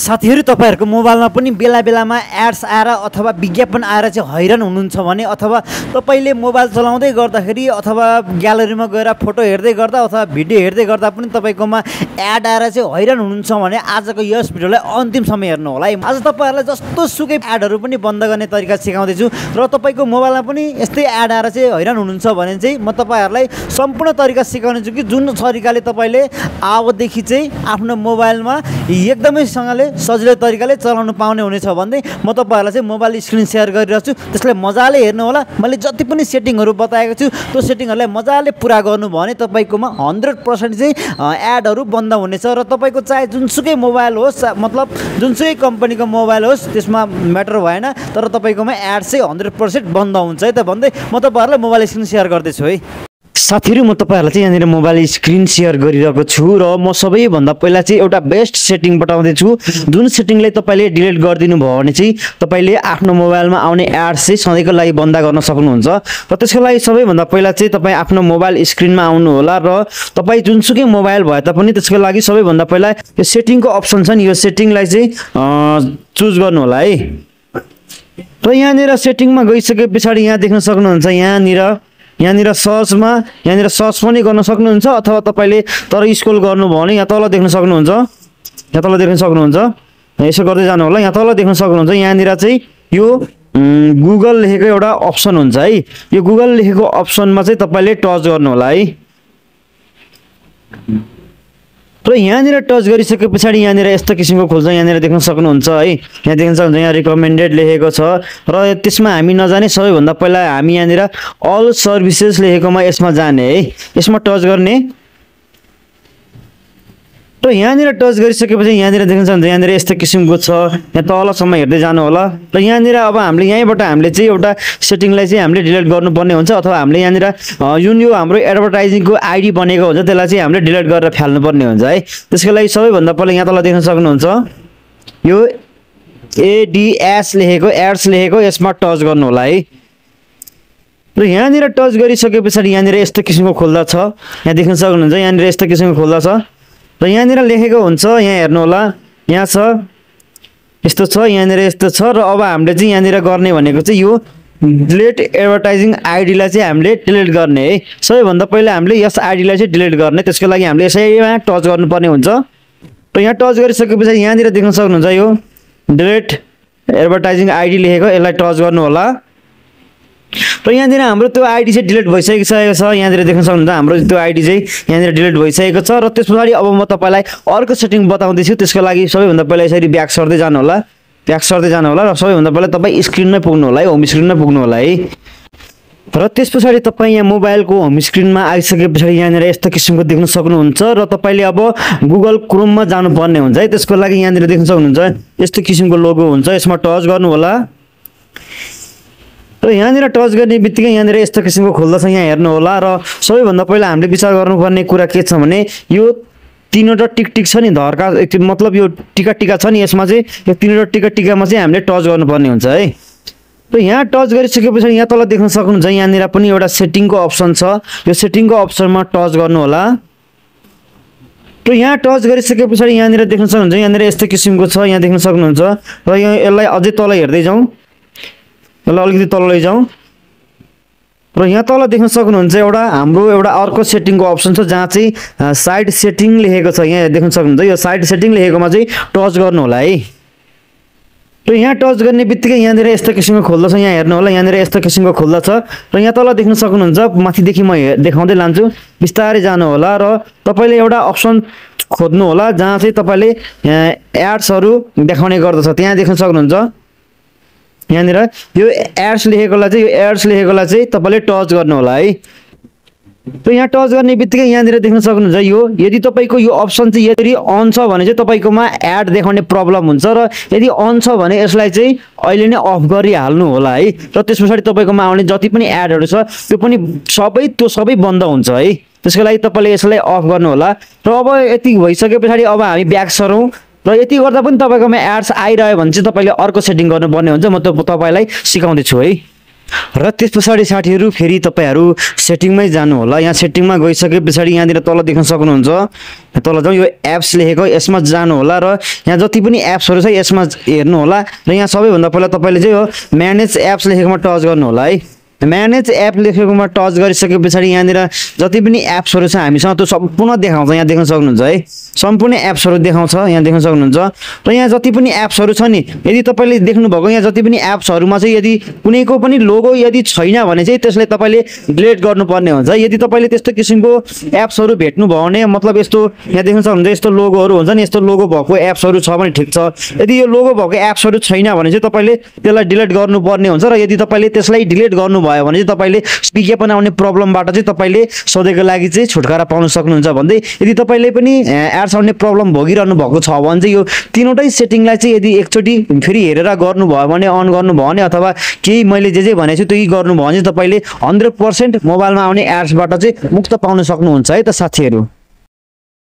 साथीहरु तपाईहरुको मोबाइलमा पनि बेला बेलामा एड्स आएर अथवा विज्ञापन आएर चाहिँ हैरान हुनुहुन्छ भने अथवा तपाईले मोबाइल चलाउँदै गर्दाखेरि अथवा ग्यालरीमा गएर फोटो हेर्दै गर्दा अथवा भिडियो हेर्दै गर्दा पनि तपाईकोमा एड आएर चाहिँ हैरान हुनुहुन्छ भने आजको यस भिडियोलाई अन्तिम समय हेर्नु होला है। आज तपाईहरुलाई जस्तो सुकै एडहरु पनि बन्द गर्ने तरिका सिकाउँदै छु र तपाईको मोबाइलमा पनि यस्तै एड आएर चाहिँ हैरान हुनुहुन्छ भने चाहिँ म तपाईहरुलाई सम्पूर्ण तरिका सिकाउने छु कि जुन तरिकाले तपाईले अबदेखि चाहिँ आफ्नो मोबाइलमा एकदमै सँगले सजिलो तरिकाले चलाउन पाउने हुनेछ भन्दै म तपाईहरुलाई चाहिँ मोबाइल स्क्रिन शेयर गरिरहेको छु। त्यसलाई मजाले हेर्नु होला। मैले जति पनि सेटिङहरु बताएको छु त्यो सेटिङहरुलाई मजाले पुरा गर्नु भने तपाईकोमा 100% चाहिँ एडहरु बन्द हुनेछ र तपाईको चाहे जुनसुकै मोबाइल होस् मतलब जुनसुकै कम्पनीको मोबाइल होस् त्यसमा म्याटर भएन तर तपाईकोमा एड चाहिँ 100% बन्द हुन्छ है त भन्दै म तपाईहरुलाई मोबाइल स्क्रिन शेयर गर्दै छु है। साथीहरु म तपाईहरुलाई चाहिँ यहाँनिर मोबाइल स्क्रिन शेयर गरिरहेको छु र म सबैभन्दा पहिला चाहिँ एउटा बेस्ट सेटिङ बताउँदै छु जुन सेटिङले तपाईले डिलिट गरिदिनु भयो भने चाहिँ तपाईले आफ्नो मोबाइलमा आउने एड्स चाहिँ सधैँको लागि बन्द गर्न सक्नुहुन्छ। र त्यसको लागि सबैभन्दा पहिला चाहिँ तपाई आफ्नो मोबाइल स्क्रिनमा आउनु होला र तपाई जुनसुकै मोबाइल भए तापनि त्यसको लागि सबैभन्दा पहिला यो सेटिङको अप्सन छ नि यो सेटिङलाई चाहिँ चुज गर्नु होला है। र यहाँनिर सेटिङमा गइसके पछाडी यहाँ देख्न सक्नुहुन्छ यहाँनिर सर्च पनि गर्न सक्नुहुन्छ अथवा तपाईले तर स्क्रोल गर्नुभयो भने यहाँ तल देख्न सक्नुहुन्छ यसो गर्दै जानु होला। यहाँ तल देख्न सक्नुहुन्छ यहाँनिर चाहिँ यो गुगल लेखेको एउटा अप्सन हुन्छ है। यो गुगल लेखेको अप्सनमा चाहिँ तपाईले टच गर्नु होला है। र यहाँनिर टच गरिसके पछाडी यहाँनिर यस्तो किसिमको खोल्छ यहाँनिर देख्न सक्नुहुन्छ है। यहाँ देख्न सक्नुहुन्छ यहाँ रिकमेन्डेड लेखेको छ र त्यसमा हामी नजाने सबैभन्दा पहिला हामी यहाँनिर अल सर्भिसेस लेखेकोमा यसमा जाने है। यसमा टच गर्ने र यहाँनिर टच गरिसकेपछि यहाँनिर देख्न सक्नुहुन्छ यहाँनिर यस्तो किसिमको छ यहाँ तलसम्म हेर्दै जानु होला। र यहाँनिर अब हामीले यहीँबाट हामीले चाहिँ एउटा सेटिङलाई चाहिँ हामीले डिलिट गर्नुपर्ने हुन्छ अथवा हामीले यहाँनिर जुन यो हाम्रो एडभर्टाइजिङको आइडी बनेको हुन्छ त्यसलाई चाहिँ हामीले डिलिट गरेर फाल्नुपर्ने हुन्छ है। त्यसको लागि सबैभन्दा पहिला यहाँ तल देख्न सक्नुहुन्छ यो एडीएस लेखेको एड्स लेखेको यसमा टच गर्नु होला है। र यहाँनिर टच गरिसके पछाडी यहाँनिर यस्तो किसिमको खोल्दा छ यहाँ देख्न सक्नुहुन्छ यहाँनिर यस्तो किसिमको खोल्दा छ र यहाँनिर लेखेको हुन्छ यहाँ हेर्नु होला यहाँ छ यस्तो छ यहाँनिर यस्तो छ। र अब हामीले चाहिँ यहाँनिर गर्ने भनेको चाहिँ यो डिलिट एडभर्टाइजिङ आइडीलाई चाहिँ हामीले डिलिट गर्ने है। सबैभन्दा पहिला हामीले यस आइडीलाई चाहिँ डिलिट गर्ने त्यसको लागि हामीले यसैमा टच गर्नुपर्ने हुन्छ। र यहाँ टच गरिसकेपछि यहाँनिर देख्न सक्नुहुन्छ यो डिलिट एडभर्टाइजिङ आइडी लेखेको यसलाई टच गर्नु होला। र यहाँनिर हाम्रो त्यो आइडी चाहिँ डिलिट भइसकेको छ यहाँनिर देख्न सक्नुहुन्छ हाम्रो त्यो आइडी चाहिँ यहाँनिर डिलिट भइसकेको छ। र त्यस पछाडि अब म तपाईलाई अर्को सेटिङ बताउँदैछु। त्यसको लागि सबैभन्दा पहिला यसरी ब्याक सर्दै जानु होला र सबैभन्दा पहिला तपाईँ स्क्रिनमै पुग्नु होला है होम स्क्रिनमै पुग्नु होला है। र त्यस पछाडि तपाईँ यहाँ मोबाइलको होम स्क्रिनमा आइसके पछाडि यहाँनिर यस्तो किसिमको देख्न सक्नुहुन्छ र तपाईले अब गुगल क्रोममा जानुपर्ने हुन्छ है। त्यसको लागि यहाँनिर देख्न सक्नुहुन्छ यस्तो किसिमको लोगो हुन्छ यसमा टच गर्नु होला। र यहाँनिर टच गर्ने बित्तिकै यहाँनिर यस्तो किसिमको खोल्दछ यहाँ हेर्नु होला। र सबैभन्दा पहिला हामीले विचार गर्नुपर्ने कुरा के छ भने यो तीनवटा टिक छ नि धर्का मतलब यो टिका छ नि यसमा चाहिँ यो तीनवटा टिकामा चाहिँ हामीले टच गर्नुपर्ने हुन्छ है। र यहाँ टच गरिसकेपछि यहाँ तल देख्न सक्नुहुन्छ यहाँनिर पनि एउटा सेटिङको अप्सन छ यो सेटिङको अप्सनमा टच गर्नु होला। र यहाँ टच गरिसके पछाडि यहाँनिर देख्न सक्नुहुन्छ यहाँनिर यस्तो किसिमको छ यहाँ देख्न सक्नुहुन्छ। र यसलाई अझै तल हेर्दै जाउँ यसलाई अलिकति तल लैजाउँ र यहाँ तल देख्न सक्नुहुन्छ हाम्रो एउटा अर्को सेटिङको अप्सन छ जहाँ चाहिँ साइड सेटिङ लेखेको छ यहाँ देख्न सक्नुहुन्छ यो साइड सेटिङ लेखेकोमा चाहिँ टच गर्नु होला है। र यहाँ टच गर्ने बित्तिकै यहाँनिर यस्तो किसिमको खोल्दछ यहाँ हेर्नु होला यहाँनिर यस्तो किसिमको खोल्दा छ। र यहाँ तल देख्न सक्नुहुन्छ माथिदेखि म देखाउँदै लान्छु बिस्तारै जानु होला र तपाईले एउटा अप्सन खोज्नु होला जहाँ चाहिँ तपाईले एड्सहरु देखाउने गर्दछ त्यहाँ देख्न सक्नुहुन्छ यहाँनिर यो एड्स लेखेकोलाई चाहिँ तपाईले टच गर्नु होला है। र यहाँ टच गर्ने बित्तिकै यहाँनिर देख्न सक्नुहुन्छ यो यदि तपाईको यो अप्सन चाहिँ यदि अन छ भने चाहिँ तपाईकोमा एड देखाउने प्रब्लम हुन्छ र यदि अन छ भने यसलाई चाहिँ अहिले नै अफ गरिहाल्नु होला है। र त्यस पछाडि तपाईकोमा आउने जति पनि एडहरु छ त्यो सबै बन्द हुन्छ है। त्यसको लागि तपाईले यसलाई अफ गर्नु होला। र अब यति भइसके पछाडि अब हामी ब्याक सरौँ र यति गर्दा पनि तपाईकोमा एड्स आइरह्यो भने चाहिँ तपाईले अर्को सेटिङ गर्नुपर्ने हुन्छ म तपाईलाई सिकाउँदै छु है। र त्यस पछाडि साथीहरू फेरि तपाईँहरू सेटिङमै जानु होला। यहाँ सेटिङमा गइसके पछाडि यहाँनिर तल देख्न सक्नुहुन्छ, तल जाउँ, यो एप्स लेखेको यसमा जानु होला र यहाँ जति पनि एप्सहरू छ यसमा हेर्नु होला र यहाँ सबैभन्दा पहिला तपाईँले चाहिँ यो म्यानेज एप्स लेखेकोमा टच गर्नु होला है। म्यानेज एप लेखेकोमा टच गरिसके पछाडि यहाँनिर जति पनि एप्सहरू छ हामीसँग त्यो सम्पूर्ण देखाउँछ। यहाँ देख्न सक्नुहुन्छ है, सम्पूर्ण एप्सहरू देखाउँछ, यहाँ देख्न सक्नुहुन्छ। र यहाँ जति पनि एप्सहरू छ नि, यदि तपाईँले देख्नुभएको यहाँ जति पनि एप्सहरूमा चाहिँ यदि कुनैको पनि लोगो यदि छैन भने चाहिँ त्यसलाई तपाईँले डिलिट गर्नुपर्ने हुन्छ। यदि तपाईँले त्यस्तो किसिमको एप्सहरू भेट्नुभयो भने, मतलब यस्तो यहाँ देख्न सक्नुहुन्छ यस्तो लोगोहरू हुन्छ नि, यस्तो लोगो भएको एप्सहरू छ भने ठिक छ। यदि यो लोगो भएको एप्सहरू छैन भने चाहिँ तपाईँले त्यसलाई डिलिट गर्नुपर्ने हुन्छ। र यदि तपाईँले त्यसलाई डिलिट गर्नुभयो भने चाहिँ तपाईँले विज्ञापन आउने प्रब्लमबाट चाहिँ तपाईँले सधैँको लागि चाहिँ छुटकारा पाउन सक्नुहुन्छ भन्दै, यदि तपाईँले पनि एड्स आउने प्रब्लम भोगिरहनु भएको छ भने चाहिँ यो तीनवटै सेटिङलाई चाहिँ यदि एकचोटि फेरि हेरेर गर्नुभयो भने, अन गर्नुभयो भने अथवा केही मैले जे भनेको छु त्यही गर्नुभयो भने चाहिँ तपाईँले 100% मोबाइलमा आउने एड्सबाट चाहिँ मुक्त पाउन सक्नुहुन्छ है त साथीहरू।